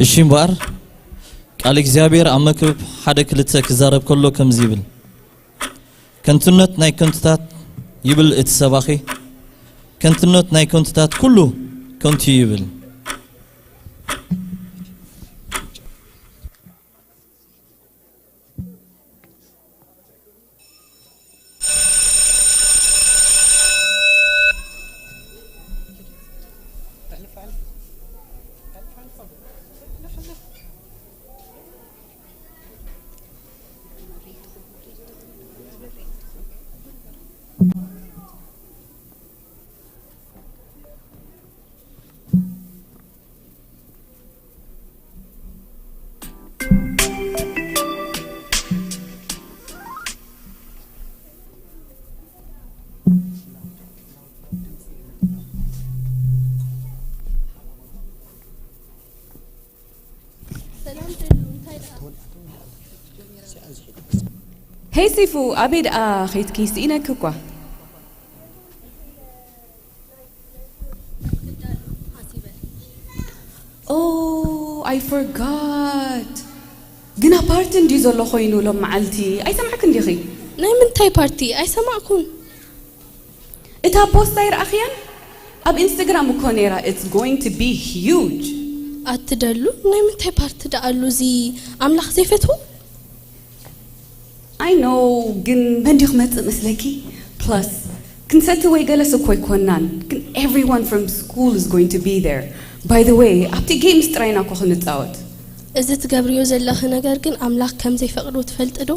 እሺ እምበኣር፣ ቃል እግዚኣብሔር ኣብ መክብብ ሓደ ክልተ ክዛረብ ከሎ ከምዚ ይብል፣ "ከንቱነት ናይ ከንቱታት" ይብል እቲ ሰባኺ፣ "ከንቱነት ናይ ከንቱታት ኩሉ ከንቱ እዩ" ይብል። ሄይ ሲፉ፣ ኣበይ ደኣ ኸይድኪ? ስኢነኪ እኳ። Oh, I forgot. ግና ፓርቲ እንድዩ ዘሎ ኮይኑ ሎም መዓልቲ። ኣይሰማዕክን ዲኺ? ናይ ምንታይ ፓርቲ? ኣይሰማዕኩን። እታ ፖስት ኣይረኣኽያን? ኣብ ኢንስታግራም እኮ ነይራ። It's going to be huge. ኣቲ ደሉ፣ ናይ ምንታይ ፓርቲ ደኣ ኣሉ እዚ ኣምላኽ ዘይፈትዎ? I know፣ ግን መን ድዩ ክመጽእ መስለኪ? Plus ክንሰቲ ወይ ገለስ እኮ ኣይኮናን፣ ግን everyone from school is going to be there. By the way፣ ኣብቲ ጌምስ ጥራይና እኮ ክንጻወት። እዚ ትገብርዮ ዘለኺ ነገር ግን ኣምላኽ ከም ዘይፈቅዶ ትፈልጢ ዶ?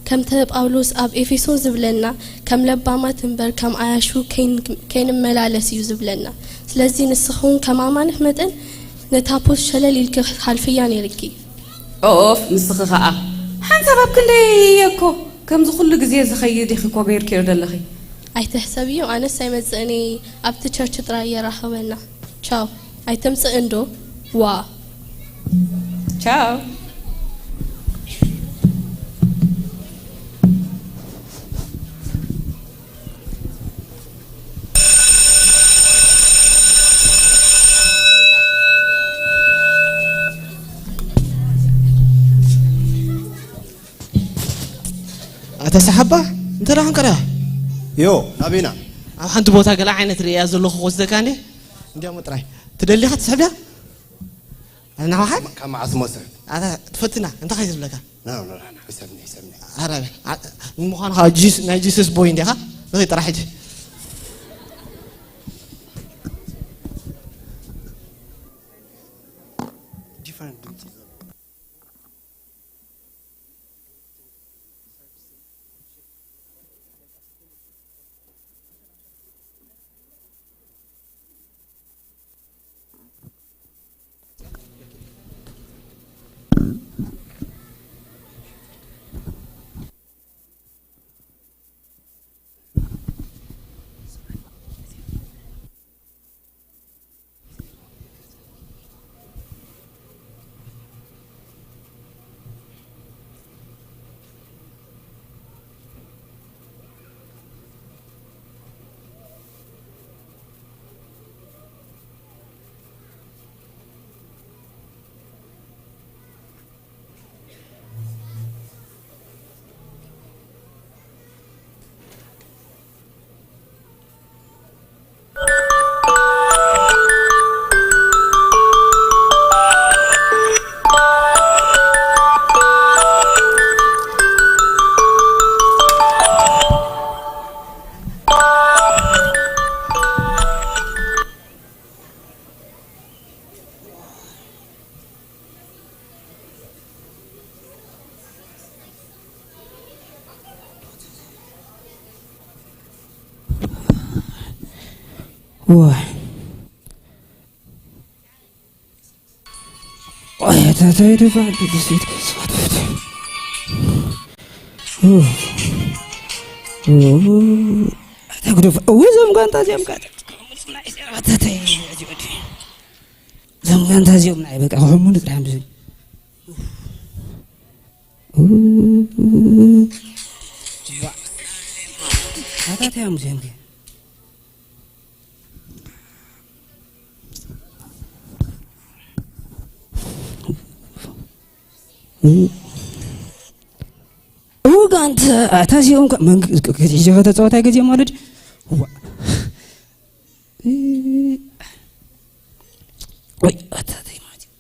ከምቲ ጳውሎስ ኣብ ኤፌሶን ዝብለና፣ "ከም ለባማት እምበር ከም ኣያሹ ከይን-፣ ከይንመላለስ" እዩ ዝብለና። ስለዚ ንስኺ እውን ከም ኣማንኽ መጠን ነታ ፖስት ሸለል ኢልኪ ክትሓልፍያ ነይርኪ። ኦፍ፣ ንስኺ ኸኣ ሓንሳብ ኣብ ክንደይ እየ እኮ፣ ከምዚ ኩሉ ግዜ ዝኸይድ ኢኺ እኮ ገይርክዮ ዘለኺ። ኣይትሕሰብዮ፣ ኣነስ ኣይመጽእን እየ፣ ኣብቲ ቸርች ጥራይ የራኽበና። ቻው። ኣይተምጽእን ዶ? ዋ። ቻው። ኣታ ሰሓባ፣ እንታይ ደኣ ኾንካ ደኣ? ዮ፣ ናበይ ኢና? ኣብ ሓንቲ ቦታ ገለ ዓይነት ርእያ ዘለኹ ክወስደካ እንዴ? እንዲያሞ ጥራይ። ትደሊኻ ትስሕብ ድያ? ኣነ ንዓኻ? ካብ መዓስ እሞ ስሕብ? ኣታ ትፈትና፣ እንታይ ከይ ዝብለካ? ና፣ ና፣ ና፣ ና፣ ሕሰብኒ፣ ሕሰብኒ። ኣረ፣ ኣ-፣ ንምዃኑ ኸዓ ጂስ-፣ ናይ ጂሰስ ቦይ እንዲኻ? ንኸይ ጥራሕ ሕጂ። ዲፈረንት ድምፂ እዩ ዘሎ። ዋይ። ዋይ፣ ኣታ እንታይ ደፋ፣ ደሴት፣ ስፋት፣ ፍት። ኡ። ኡ። ኣታ ግደፍ። እወ፣ እዞም ጋንታ እዚኦም ጋር፣ ኣታ እንታይ፣ እዞም ጋንታ እዚኦም ናይ በቃ፣ ክሕሙኒ ጥራሕ እዮም ዝብል። ኣታ እንታይ እዮም እዚኦም ከ? እውጋ፣ ኣንተ ኣታ እዚኦም ከ-፣ መንግ-፣ ክ-፣ ክ-፣ ሒዘ ከተጻወት ኣይገዜ ማለት እዩ። ዋ። ወይ፣ ኣታ ተይ ማለት እዩ።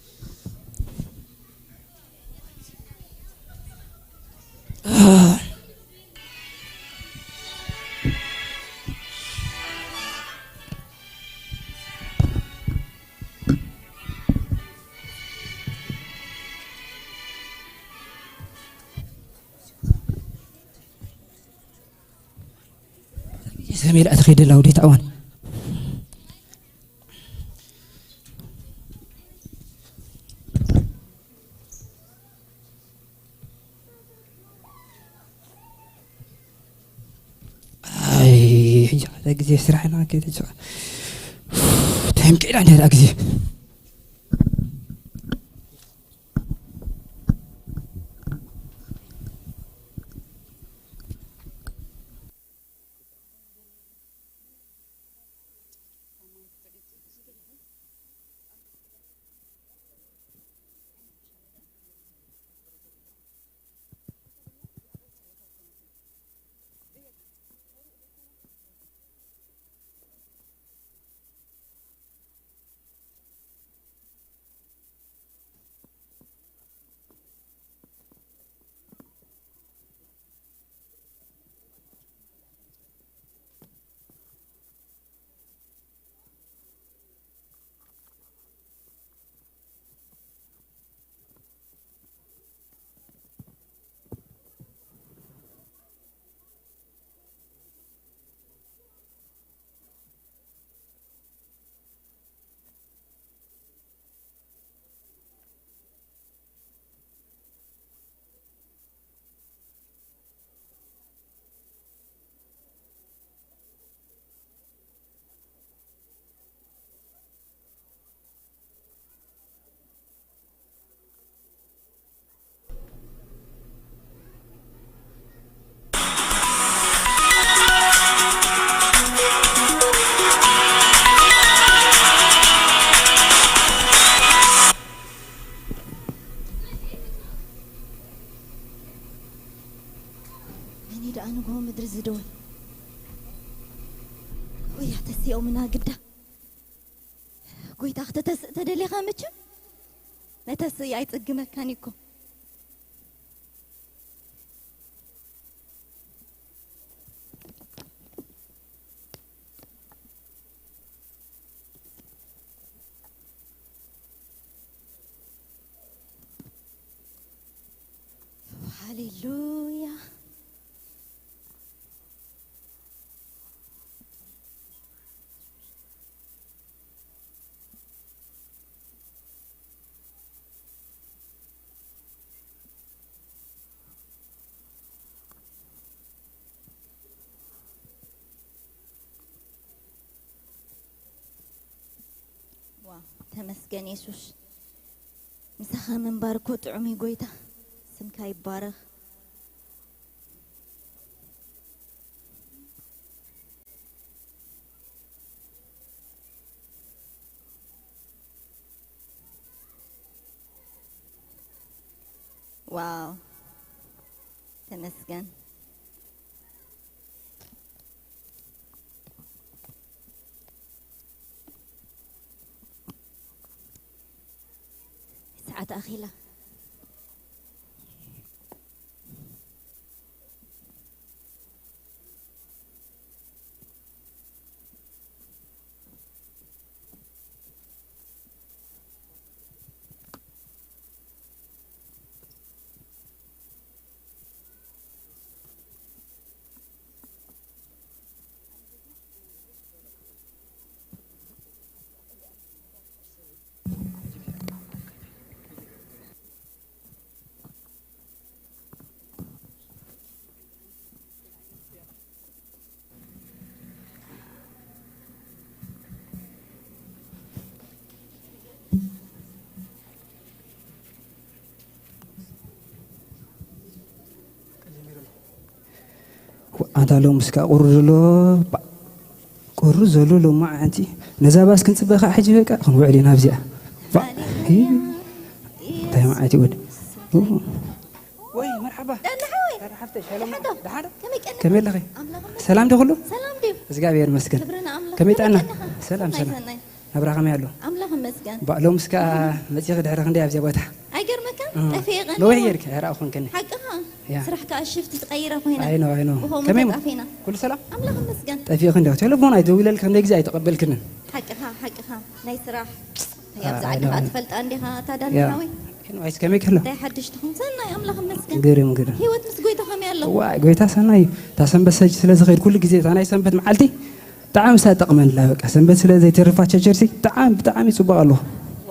ሰሜን ኣትኸይደ ላውዴት ኣዋን። ኣይ፣ ሕጂ ሓደ ግዜ ስራሕና ከይተጨ-፣ ታይም ክኢላ እንድሕር ግዜ። መን እዩ ደኣ ንግሆ ምድሪ ዝደወል? ውያ ተሲኦምና ግዳ። ጎይታ፣ ክተተስእ ተደሊኻ መቸም፣ መተስእ ኣይጽግመካን እኮ። ሃሌሉያ። ዋው፣ ተመስገን የሱስ። ምሳኻ ምንባር እኮ ጥዑም እዩ ጎይታ። ስምካ ይባረኽ። ዋው፣ ተመስገን። ሰዓት ኣኺላ። ኣንታ ሎምስ ከኣ ቁሩብ ዘሎ፣ ባ-፣ ቁሩብ ዘሎ ሎማዓንቲ ነዛ ባስ ክንጽበ ከኣ ሕጂ በቃ ክንውዕል ኢና ኣብዚኣ። ባ-፣ ሂ፣ እንታይ መዓት እዩ ወድ? ወይ መርሓባ። ዳና ሓወይ። ዳና ሓፍተይ፣ ሻሎም። ደሓን ዶ? ደሓን ዶ? ከመይ ቀኒኻ? ከመይ ኣለኺ? ኣምላኽ ይመስገን። ሰላም ዶ ኩሉ? ሰላም ድዩ? እግዚኣብሔር ይመስገን። ክብሪ ንኣምላኽ። ከመይ ከመይ ጥዕና? ቀኒኻ? ሰላም፣ ሰናይ፣ ሰላም። ሰናይ። ናብራ ከመይ ኣሎ? ኣምላኽ ይመስገን። ባ-፣ ሎምስ ከኣ መጺኺ ድሕሪ ክንደይ ኣብዚኣ ቦታ? ኣይገርመካን? እ። ጠፊኤ ቀኒኹ። ነዊሕ ጌርኪ ኣይረኣኹን ከኒ። ሓቅኻ። ያ። ስራሕ ከኣ ሽፍት ትቐይራ ኮይና። ኣይ ኖ፣ ኣይ ኖ። ብኸምኡ ከመይ እሞ? ተጣፊእና። ኩሉ ሰላም? ኣምላኽ ይመስገን። ጠፊእኺ እንዲኹ። ቴሌፎን ኣይደውለልኪ ክንደይ ግዜ ኣይተቐበልክንን። ሓቅኻ፣ ሓቅኻ። ናይ ስራሕ። ኣብ ኣይ፣ ዝዓዲ ኣይ፣ ከኣ ኣይ። ትፈልጣ እንዲኻ፣ እታ ዳና ኣያ። ሓወይ? ኤኒዌይስ፣ ከመይ ከሎ? እንታይ ሓድሽ ትኹን? ሰናይ፣ ኣምላኽ ይመስገን። ግርም፣ ግርም። ህይወት ምስ ጎይታ ከመይ ኣሎ? ዋይ፣ ጎይታ ሰናይ እዩ። እታ ሰንበት ሰጅ ስለ ዝኸይድ ኩሉ ግዜ እታ ናይ ሰንበት መዓልቲ ብጣዕሚ እሳ ትጠቕመና። በቃ፣ ሰንበት ስለ ዘይተርፋ ቸርችሲ ብጣዕሚ፣ ብጣዕሚ ጽቡቕ ኣሎ።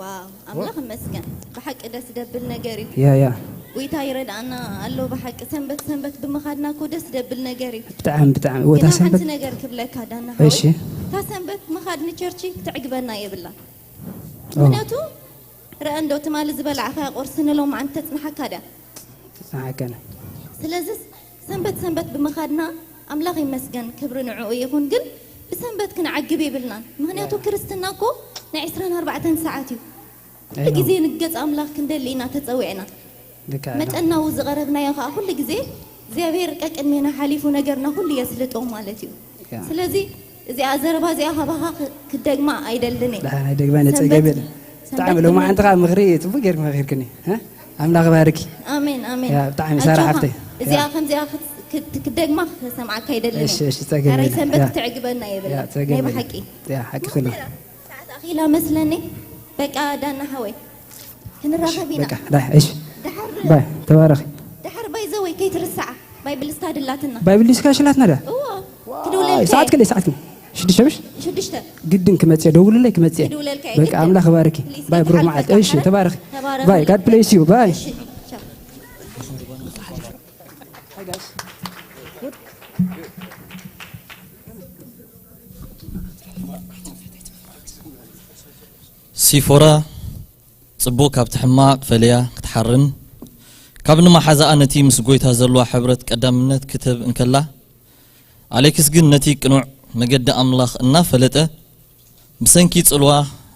ዋው፣ ኣምላኽ ይመስገን። ብሓቂ ደስ ደብል ነገር እዩ። ያ፣ ያ። ጎይታ ይረድኣና ኣሎ ብሓቂ። ሰንበት፣ ሰንበት ብምኻድና እኮ ደስ ደብል ነገር እዩ። ብጣዕሚ፣ ብጣዕሚ። እታ ግና ሓንቲ ሰንበት ነገር ክብለካ ዳና እሺ። ሓወይ። እታ ሰንበት ምኻድ ንቸርች ክትዕግበና የብላ። ኦ። ምኽንያቱ፣ ረአ እንዶ ትማሊ ዝበላዕኻያ ቁርሲ ንሎማዓንቲ ተጽንሓካ ድያ? ተጽንሓካና። ስለዚስ ሰንበት ሰንበት ብምኻድና ኣምላኽ ይመስገን፣ ክብሪ ንዕኡ ይኹን። ግን ብሰንበት ክንዓግብ የብልናን። ምኽንያቱ ያ። ክርስትና እኮ ናይ ዕስራን ኣርባዕተን ሰዓት እዩ። ኩሉ ኣይ ኖ። ግዜ ንገጽ ኣምላኽ ክንደሊ ኢና ተጸዊዕና። ልክዕ ነው። መጠናዊ ዝቐረብናዮ ኸኣ ኩሉ ግዜ እግዚኣብሔር ቀቅድሜና ሓሊፉ ነገርና ኩሉ የስልጦ ማለት እዩ። ያ። ስለዚ እዚኣ ዘረባ እዚኣ ካባኻ ክ-፣ ክደግማ ኣይደልን እየ። ደሓን ኣይደግማን እየ፣ ሰንበት፣ ጸገም የለን። ሰንበት ብጣዕሚ ሎማዓንቲ ብመ- ኸኣ ምኽሪ ጽቡቕ ጌርኪ መኺርክኒ። እ? ኣምላኽ ይባርኪ። ኣሜን፣ ኣሜን። ያ፣ ብጣዕሚ ሳራ ኣጆኻ። ሓፍተይ። እዚኣ ያ። ከምዚኣ ክት-፣ ክት-፣ ክደግማ ክሰምዓካ ኣይደልን እሺ፣ እየ። እሺ፣ ጸገም ካራይ የለን። ሰንበት ያ። ክትዕግበና የብላ። ያ፣ ጸገም ናይ የለን። ብሓቂ። ያ፣ ሓቂ ኩሉ። ሰዓት ኣኺላ መስለኒ። በቃ ዳና ሓወይ። ክንራኸብ ኢና። በቃ፣ ዳይ፣ እሺ። ደሓር ባይ፣ ተባረኺ። ደሓር ባይ ዘወይ ከይትርስዓ። ባይ ብልስካ ድላትና። ባይ ብልስካ ሽላትና ዳ? እዎ። ዋይ፣ ክድውለልካ ሰዓት እየ። ክንደይ ሰዓት ግን? ሽዱሽተ ብሽ? ሽዱሽተ። ግድን ክመጽእ፣ ደውልለይ ክመጽእ። ክድውለልካ እየ፣ በቃ፣ ግድን። ኣምላኽ ይባርኪ። ፕሊስ፣ ባይ፣ ብሩኽ መዓልቲ። ተባረኽ። እሺ፣ ተባረኽ። ተባረኽ። ባይ፣ God bless you። ባይ። እሺ፣ ቻው። ሲፎራ ጽቡቕ ካብቲ ሕማቕ ፈለያ ክትሓርን፣ ካብ ንመሓዛኣ ነቲ ምስ ጐይታ ዘለዋ ሕብረት ቀዳምነት ክትህብ እንከላ፣ ኣሌክስ ግን ነቲ ቅኑዕ መገዲ ኣምላኽ እናፈለጠ፣ ብሰንኪ ጽልዋ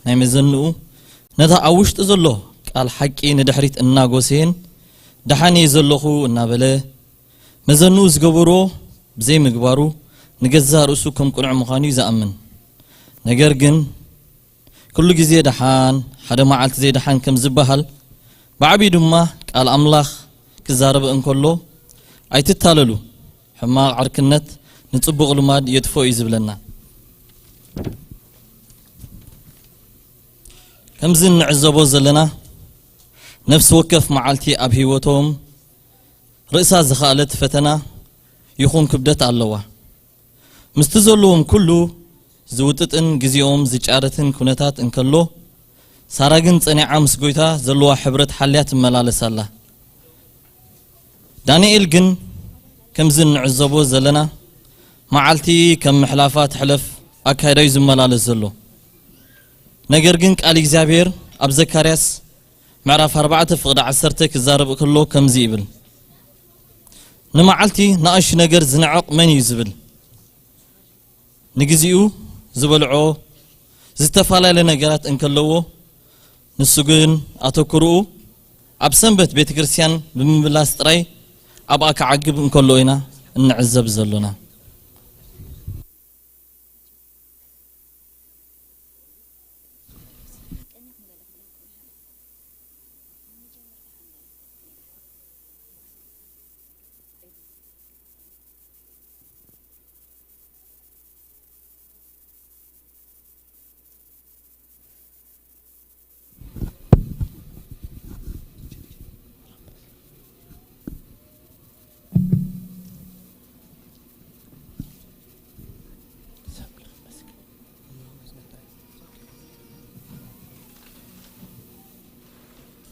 ናይ መዘንኡ፣ ነታ ኣብ ውሽጡ ዘሎ ቃል ሓቂ ንድሕሪት እናጎሰየን፣ ደሓን እየ ዘለኹ እናበለ፣ መዘንኡ ዝገበርዎ ብዘይምግባሩ፣ ንገዛእ ርእሱ ከም ቅኑዕ ምዃኑ እዩ ዝኣምን። ነገር ግን፣ ኩሉ ግዜ ደሓን፣ ሓደ መዓልቲ ዘይደሓን ከም ዝበሃል፣ ብዓቢኡ ድማ ቃል ኣምላኽ ክዛረብ እንከሎ፣ ኣይትታለሉ፣ ሕማቕ ዕርክነት ንጽቡቕ ልማድ የጥፍኦ እዩ ዝብለና። ከምዚ እንዕዘቦ ዘለና፣ ነፍሲ ወከፍ መዓልቲ ኣብ ህይወቶም ርእሳ ዝኸኣለት ፈተና ይኹን ክብደት ኣለዋ። ምስቲ ዘለዎም ኩሉ ዝውጥጥን ግዜኦም ዝጫረትን ኩነታት እንከሎ፣ ሳራ ግን ጸኒዓ ምስ ጐይታ ዘለዋ ሕብረት ሓልያ ትመላለስ ኣላ። ዳንኤል ግን ከምዚ እንዕዘቦ ዘለና መዓልቲ ከም ምሕላፋ ትሕለፍ ኣካይዳ እዩ ዝመላለስ ዘሎ። ነገር ግን ቃል እግዚኣብሔር ኣብ ዘካርያስ ምዕራፍ ኣርባዕተ ፍቕዲ ዓሰርተ ክዛረብ ከሎ ከምዚ ይብል፣ "ንመዓልቲ ንኣሽቱ ነገር ዝንዕቕ መን እዩ?" ዝብል። ንግዚኡ ዝበልዖ ዝተፈላለየ ነገራት እንከለዎ፣ ንሱ ግን ኣተኩርኡ ኣብ ሰንበት ቤተ ክርስቲያን ብምምላስ ጥራይ ኣብኣ ክዓግብ እንከሎ ኢና እንዕዘብ ዘሎና።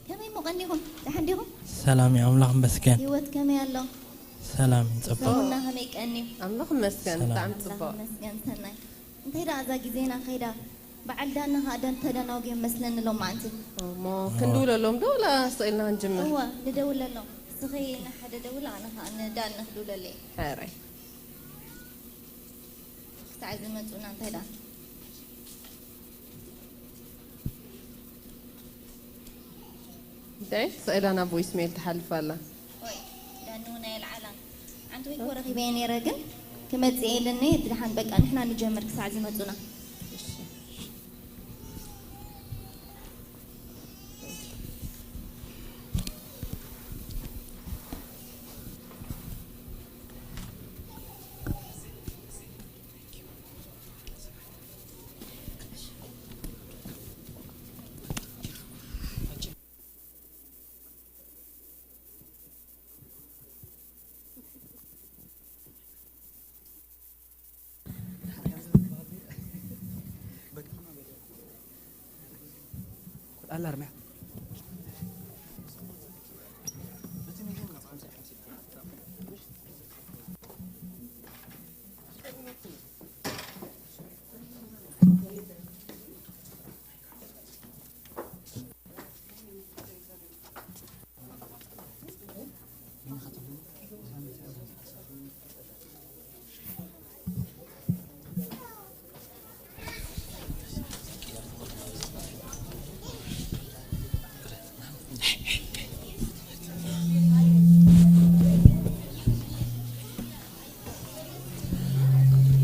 ከመይ እሞ ቀኒኹም? ደሓን ዲኹም? ሰላም እዩ፣ ኣምላኽ ይመስገን። ህይወት ከመይ ኣሎ? ሰላም እዩ፣ ጽቡቕ። ሰሙና ከመይ ቀንዩ? ኣምላኽ ይመስገን፣ ሰላም። ብጣዕሚ ኣምላኽ ጽቡቕ። ይመስገን፣ ሰናይ። እንታይ ደኣ እዛ ግዜና ከይዳ? በዓል ዳና ኸኣ ደም ተደናጉዮም መስለኒ ሎማዓንቲ። እሞ ክንድውለሎም ዶ ወላ ስቕ ኢልና ክንጅምር? እወ፣ ንደውለሎም። ንስኺ ንሓደ ደውሊ፣ ኣነ ኸኣ ንዳኒ ክድውለለይ። ሕራይ። ክሳዕ ዝመጹና እንታይ ደኣ? እንታይ ስእላ ናብ ቮይስ ሜል ትሓልፍ ኣላ። ወይ ዳኑ ናይ ኣልዓላ። ኣንቲ ወይ ኮ ረኺበየ ነይረ ግን ክመጽእ የለኒ። ድሓን በቃ ንሕና ንጀምር ክሳዕ ዝመጹና።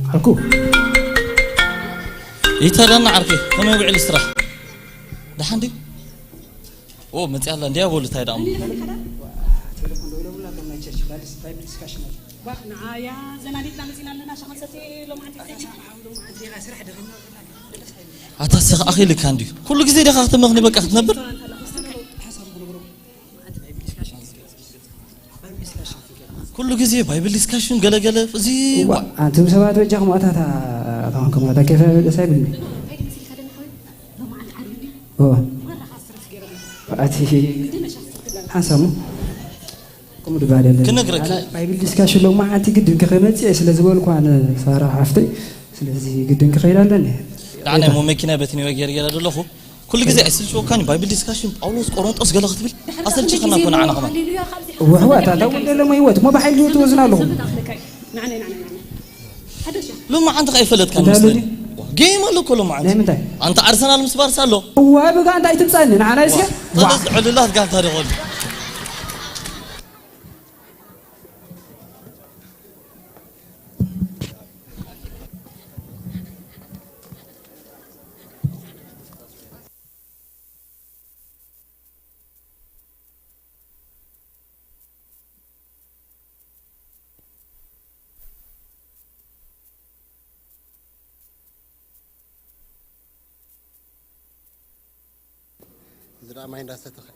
ዓርኩ። ይተረና ዓርኩ፣ ከመይ ውዕል ስራሕ? ደሓን ድዩ? ኦ፣ መጽያ ኣላ፣ እንድያ በሉ፣ እንታይ ደኣ እሞ? ቴሌፎን ደዊሎምና፣ እቶም ናይ ቸርች ባይብል ዲስካሽን። ዋ፣ ንዓያ ዘናዲትና መጺና ኣለና፣ ሻሂ ክንሰቲ ሎማዓንቲ። ኣታ ስኻ ኣኺልካ እንድዩ። ኩሉ ግዜ ዲኻ ክትመኽኒ በቃ ክትነብር? ኩሉ ግዜ ባይብል ዲስካሽን ገለ ገለ፣ እዚ እዋ፣ ኣንቱም ሰባት በጃኹም ኣታ፣ ኣታ፣ ኣታ ኮንኩም ኣታ፣ ከይፈ ደስ ኣይብልኒ። እዎ። ኣቲ ሓንሳሙ ከምኡ ድባል የለን። ክነግረኪ። ኣነ ባይብል ዲስካሽን ሎማዓንቲ ግድን ክመጽእ እየ ስለ ዝበልኩ ኣነ ሳራ ሓፍተይ፣ ስለዚ ግድን ክኸይድ ኣለኒ። ንዓና እሞ መኪና በቲ ኒወ ገይር ገይረ ዘለኹ። ኩሉ ግዜ ኣይስልችወካን ባይብል ዲስካሽን ጳውሎስ ቆሮንጦስ ገለ ክትብል ኣሰልችኸና እኮ ንዓና ከማን። እዎ፣ ኣሕዋት፣ ኣታ እውን ደለሞ ህይወት እሞ ብሓይሊ ህይወት ትወዝና ኣለኹም። ሎማዓንቲ ከ ኣይፈለጥካን እንታይ መስለኒ። ኣሉኒ? ጌም ኣሎ እኮ ሎማዓንቲ። ናይ ምንታይ? ኣንታ ኣርሰናል ምስ ባርሳ ኣሎ። እዋ፣ ብጋንታ ኣይትምጻኒ፣ ንዓና እስከ። ዋ፣ ዋ። ጠለስ ዕሉላት ጋንታ ደኾሉ። እዚ ደኣ ማይ እንዳሰተኸ።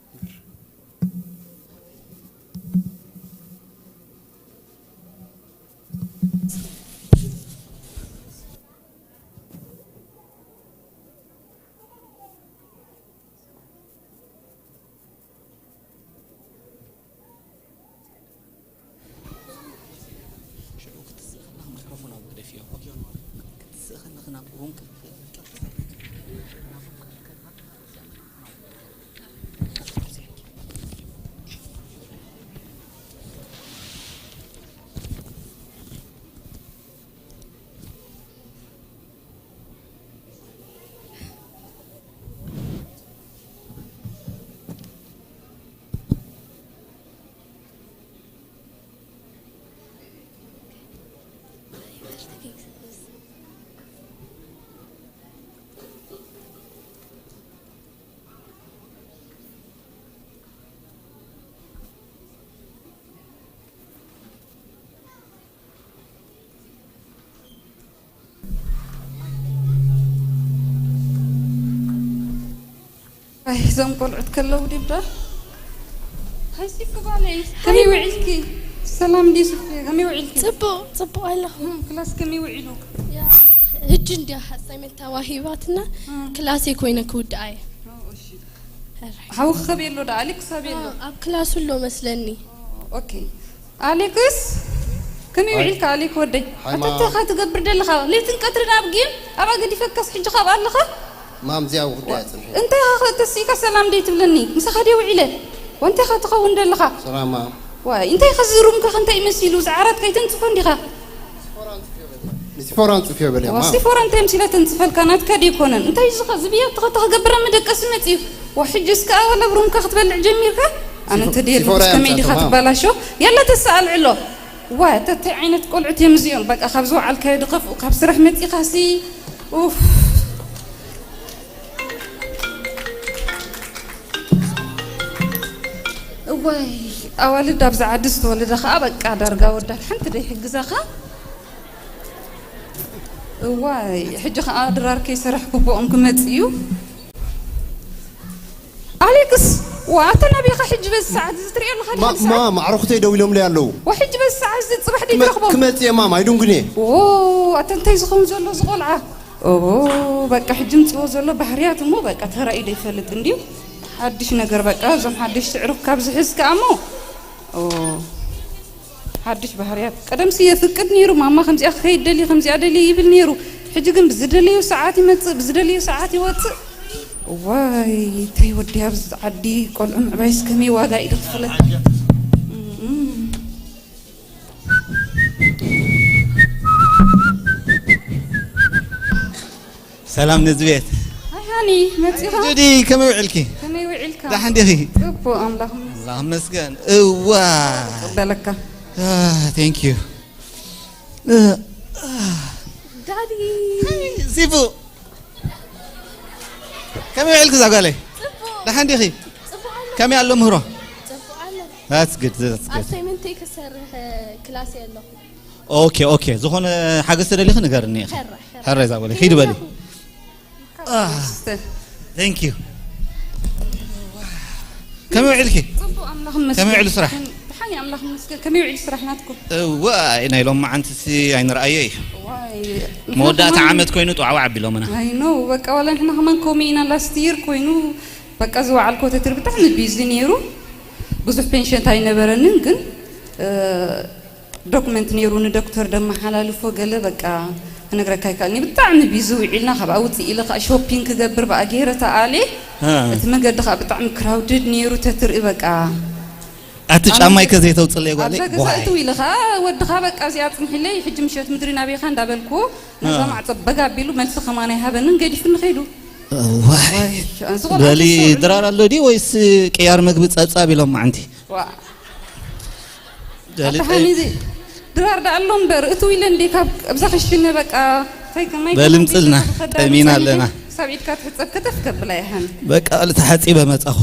ሽዑ ክትስእ ከለኻ ማይክሮፎን ኣብኡ ግደፍዮ። ኦኬ፣ ክትስእ ከለኻ ናብ ኦን ክፍል። ኣይ፣ እዞም ቆልዑት ከለዉ ድብዳ። ሃይ ሲፉ ጓለይ፣ ከመይ ውዒልኪ? ሰላም ድዩ ሲፉ? ከመይ ውዒልኪ? ጽቡቕ፣ ጽቡቕ ኣለኹ። እም፣ ክላስ ከመይ ውዒሉ? ያ፣ ሕጂ እንድያ ኣሳይመንት ተዋሂባትና፣ እም። ክላሰይ ኮይነ ክውድኣ እየ። ኦ፣ እሺ። ሕራይ። ሓውኺ ከበይ ኣሎ ደኣ? ኣሊክ ክሳብ ኣሎ? ኣብ ክላሱ ኣሎ መስለኒ። ኦ፣ ኦኬ። ኣሌክስ፣ ከመይ ኣይ። ውዒልካ ኣሌክ ወደይ? ሃይማ- ኣታ እንታይ ኢኻ ትገብር ዘለኻ? ለይትን ቀትርን ኣብ ጌም፣ ኣብኣ ገዲፈካስ ሕጂ ካብኣ ኣለኻ? ማም፣ እዚኣ ውርዳ እያ ጽንሒ። እንታይ ኢኻ ተሲእካ ሰላም ደይ ትብለኒ? ምሳኻ ድየ ውዒለ? ወንታይ ኢኻ ትኸውን ዘለኻ? ሰላም፣ ማም። ዋይ፣ እንታይ ኢኻ እዚ ሩምካ ከ እንታይ መሲሉ? እዚ ዓራት ከይተንጽፎ እንዲኻ? ንዚ ፎራን ጽፍዮ በል ያማ። ዋስቲ ፎራን እንታይ ምሲለ ተንጽፈልካ ናትካ ዲኮነን እንታይ ዝኸ ዝብያ ተኸታ ክገብረ መደቀስ መጽዩ። ወሕጅ እስከ ኣወለ ብሩምካ ክትበልዕ ጀሚርካ። ኣነ እንተ ደየ ሲፎራ ከመይ ዲኻ ያምጻ ትባላሾ? ያላ ተሰኣል ዕሎ። ዋ ተተ ዓይነት ቆልዑት እዮም እዚኦም። በቃ ካብ ዝወዓልካዮ ድኸፍኡ ካብ ስራሕ መጺኻሲ። ኡፍ። እዋይ ኣዋልድ ኣብዚ ዓዲ ዝተወለደ ከዓ በቃ ዳርጋ ወዳት ሓንቲ ደይ ሕግዛኻ። እዋይ ሕጂ ከዓ ድራር ከይሰራሕ ክቦኦም ክመጽእ እዩ። ኣሌክስ፣ ዋ ኣተ ናበይ ኢኻ ሕጂ በዚ ሰዓት እዚ ትሪኦ ኣለኻ ድኻ ማ- ሰዓት? ማ ማዕረኹተይ ደው ኢሎምለይ ኣለዉ። ዋ ሕጂ በዚ ሰዓት እዚ ጽባሕ ደይ ክመ- ትረኽቦም? ክመጽእ እየ ማማ ኣይድንጉን እየ። ኦ ኣተ እንታይ ዝኸውን ዘሎ ዝቆልዓ? ኦ በቃ ሕጂ ምጽዎ ዘሎ ባህርያት እሞ በቃ ተራእዩ ደይፈልጥ እንድዩ። ሓድሽ ነገር በቃ እዞም ሓድሽ ስዕሩኽ ካብ ዝሕዝ ከኣ እሞ ኦ ሓድሽ ባህርያት። ቀደምሲ የፍቅድ ነይሩ፣ ማማ ከምዚኣ ክኸይድ ደሊ፣ ከምዚኣ ደሊ ይብል ነይሩ። ሕጂ ግን ብዝደለዩ ሰዓት ይመጽእ፣ ብዝደለዩ ሰዓት ይወጽእ። ዋይ ተይ ወዲ ኣብዚ ዓዲ ቆልዑ ምዕባይስ ከመይ ዋጋ እዩ ዝኽፈለ። እም። ሰላም ነዚ ቤት። ሃይ ሃኒ መጺኻ? ጁዲ ከመይ ውዕልኪ? ከመይ ውዒልካ? ደሓን ዲኺ? ጽቡቕ ኣምላኽ ይመስገን። ኣምላኽ ይመስገን። እዋ በለካ። ቴንክ ዩ። ዳዲ ሲፉ ከመይ ውዕልኪ እዛ ጓለይ? ደሓን ዲኺ? ከመይ ኣሎ ምህሮ? That's good, that's good. ኣሳይመንተይ ክሰርሕ ክላስ ኣሎ። ኦኬ ኦኬ፣ ዝኾነ ሓገዝ ተደሊኺ ንገርኒ ኢኺ። ሕራይ፣ ሕራይ። ሕራይ እዛ ጓለይ ኪዲ በሊ። Thank you. ከመይ ውዒልኪ? ጽቡቕ ኣምላኽ ይመስገን። ከመይ ውዒሉ ስራሕ? ደሓን እዩ ኣምላኽ ይመስገን። ከመይ ውዒሉ ስራሕ ናትኩም? እዋይ ናይ ሎማዓንትሲ ኣይንርኣዮ እዩ። ዋይ መወዳእታ ንሕና ዓመት ኮይኑ ጧዕዋ ዓቢሎምና። I know በቃ ዋላ ንሕና ከማን ከምኡ ኢና last year ኮይኑ በቃ ዝወዓልኮ ተትር ብጣዕሚ ቢዚ ነይሩ። ብዙሕ ፔንሸንት ኣይነበረንን ግን እ፣ ዶክመንት ነይሩ ንዶክተር ደመሓላልፎ ገለ በቃ ክነግረካ ይከኣልኒ ብጣዕሚ ቢዚ ውዒልና ካብኣ ውፅእ ኢለ ከዓ ሾፒንግ ክገብር ብኣ ገይረ ተኣልየ እ። እቲ መገዲ ከዓ ብጣዕሚ ክራውድድ ነይሩ ተትርኢ በቃ ኣቲ ጫማይ ከዘይተውፅለይ ጓለይ ኣብዛ ገዛ እትው ኢለ ከዓ ወድኻ በቃ እዚኣ ፅንሒለይ ሕጂ ምሸት ምድሪ ናበይኻ እንዳበልክዎ ነዛ ማዕፀ በጋ ኣቢሉ መልሲ ከማን ኣይሃበንን ገዲፉኒ ከይዱ ዋይ ኣንስ ቆልዓ በሊ ትስዕሉ። ድራር ኣሎ ድዩ ወይስ ቅያር መግቢ ፀብፃብ ኢሎም ማዓንቲ ዋ በሊ ኣታ ሓኒ እዚ ድራር ዳ ኣሎ እምበር እትው ኢለ እንዴ ካብ ኣብዛ ክሽነ በቃ እንታይ ከማይ በልምፅልና፣ ከማይ ጠሚና ከማይ ኣለና። ክሳብ ኢድካ ትሕፀብ ከተፍ ከብላ ይሃን በቃ ልተሓፂበ መፃኹ።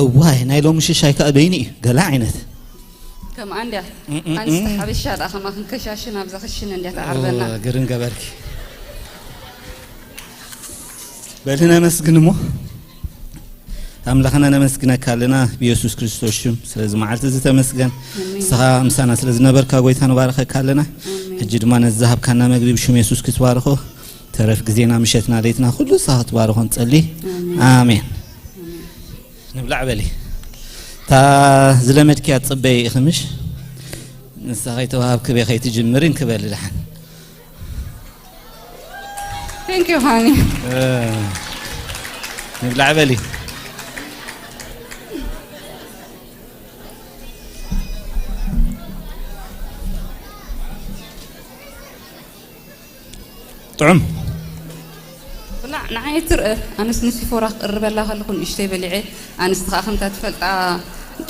እዋይ ናይ ሎሚ ሽሻይ ከዓ በይኒ እዩ ገለ ዓይነት ከምኣ እንድያ ኣንስቲ ሓበሻ ደኣ ከማ ክንከሻሽን ኣብዛ ክሽነ እንድያ ተዓርበና ግርን ገበርኪ በሊ ነመስግን እሞ ኣምላኽና ነመስግነካ ኣለና ብየሱስ ክርስቶስ ሽም ስለዚ መዓልቲ እዚ ተመስገን ንስኻ ምሳና ስለ ዝነበርካ ጎይታ ንባረኸካ ኣለና ሕጂ ድማ ነዚ ዝሃብካና መግቢ ብሽም የሱስ ክትባርኾ ተረፍ ግዜና ምሸትና ለይትና ኩሉ ንስኻ ክትባርኾ ንጸሊ ኣሜን ንብላዕ በሊ እታ ዝለመድክያ ትጽበይ ኢኺ ምሽ ንሳ ከይተዋሃብኪ በይ ከይትጅምሪ እንክበሊ ደሓን Thank you honey ንብላዕ በሊ ጥዑም ብላዕ ንዓይ ትርእ ኣነስ ንሲፎራ ክቅርበላ ከለኹ ንእሽተይ በሊዐ ኣንስቲ ከዓ ከምታ ትፈልጣ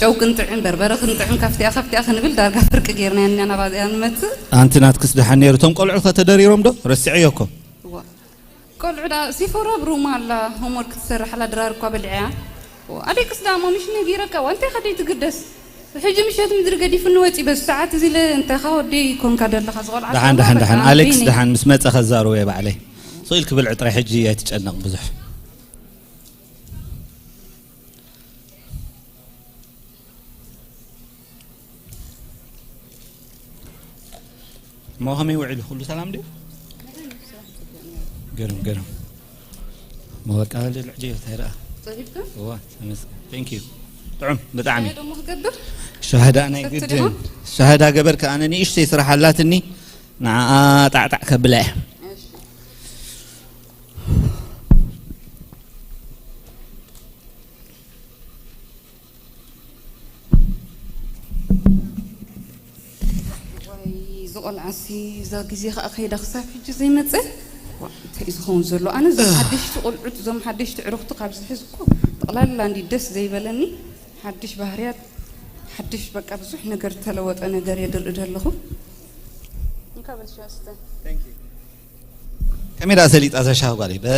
ጨው ክንጥዕም በርበረ ክንጥዕም ካብቲኣ ካብቲኣ ክንብል ዳርጋ ፍርቂ ጌርና ኢና ናባዚኣ ንመፅእ ኣንቲ ናትክስ ደሓን ነይሩ እቶም ቆልዑ ከተደሪሮም ዶ ረሲዐዮ እኮ እዋ። ቆልዑ ዳ ሲፎራ ብሩማ ኣላ ሆምወርክ ትሰርሕ ኣላ ድራር እኳ በሊዐያ ኣዴክስ ዳ ሞምሽ ነጊረካ ዋ እንታይ ከደይ ትግደስ ሕጂ ምሸት ምድሪ ገዲፉኒ ወፂ በዚ ሰዓት እዚ ለ እንታኻ ወደይ ኮንካ ደለኻ ዝቆልዓ ደሓን ደሓን ደሓን ኣሌክስ ደሓን ምስ መፀ ከዛረቦ እየ ባዕለይ ስቕ ኢል ክብል ዕጥራይ ሕጂ ኣይትጨነቕ ብዙሕ እሞ ከመይ ውዒሉ ኩሉ ሰላም ድዩ ገርም ገርም እሞ በቃ ልዕጅ እንታይ ደኣ ፀሂብካ እዋ ተመስገን thank you ጥዑም ብጣዕሚ ደሞ ክገብር ሸሃዳ ናይ ግድን ሸሃዳ ገበርካ ኣነ ንእሽተይ ስራሕ ኣላትኒ ንዓኣ ጣዕጣዕ ከብላ እየ። ዝቆልዓሲ እዛ ግዜ ከዓ ከይዳ ክሳብ ሕጂ ዘይመፀ እንታይ እዩ ዝኸውን ዘሎ? ኣነ እዞም ሓደሽቲ ቆልዑት እዞም ሓደሽቲ ዕርኽቱ ካብ ዝሕዝ እኮ ጠቕላላ እንዲ ደስ ዘይበለኒ ሓድሽ ባህርያት ሓድሽ በቃ ብዙሕ ነገር ተለወጠ ነገር እየ ዝርኢ ዘለኹ። ከመይ ደኣ ሰሊጣ እዛ ሻሂ ጓለይ በ